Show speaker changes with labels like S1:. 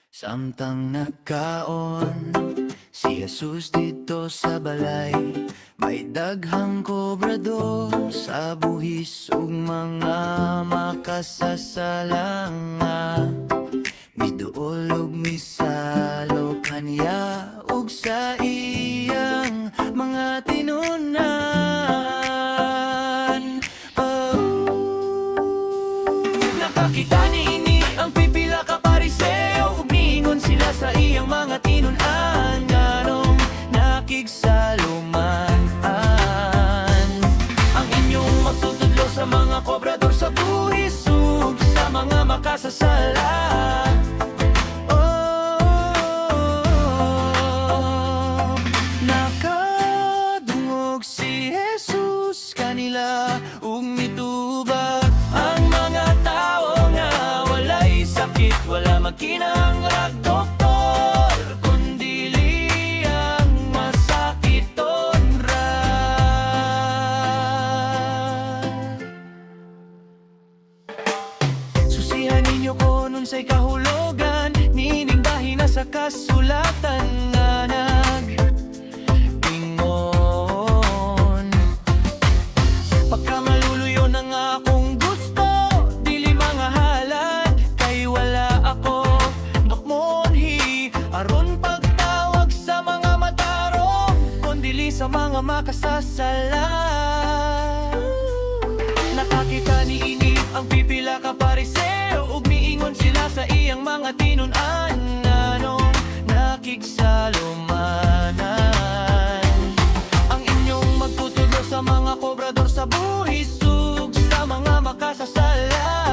S1: Samtang nagkaon si Jesus didto sa balay, may daghang kobrador sa buhis ug mga makasasala nga miduol ug misalo kaniya ug sa iyang mga tinun-an. Oh. Nakakita niini ang pipila ka Pariseo ug miingon sila sa iyang mga tinun-an, "Nganong nakigsalo man ang inyong magtutudlo sa mga kobrador sa buhis ug sa mga makasasala?" Oh, nakadungog si Jesus kanila ug mitubag, "Ang mga tao nga walay sakit wala magkinahanglag doktor, kundili ang masakiton ra." Susihan ninyo kon unsay kahulogan nining bahina sa kasulatan nga nag ingon, "Pagkamaluluyon ang akong gusto, dili mga halad, kay wala ako nagmunhi aron pagtawag sa mga matarong, kundili sa mga makasasala." Nakakita niini ang pipila ka Pariseo ug miingon sila sa iyang mga tinun-an, "Nganong nakigsalo man ang inyong magtutudlo sa mga kobrador sa buhis ug sa mga makasasala?"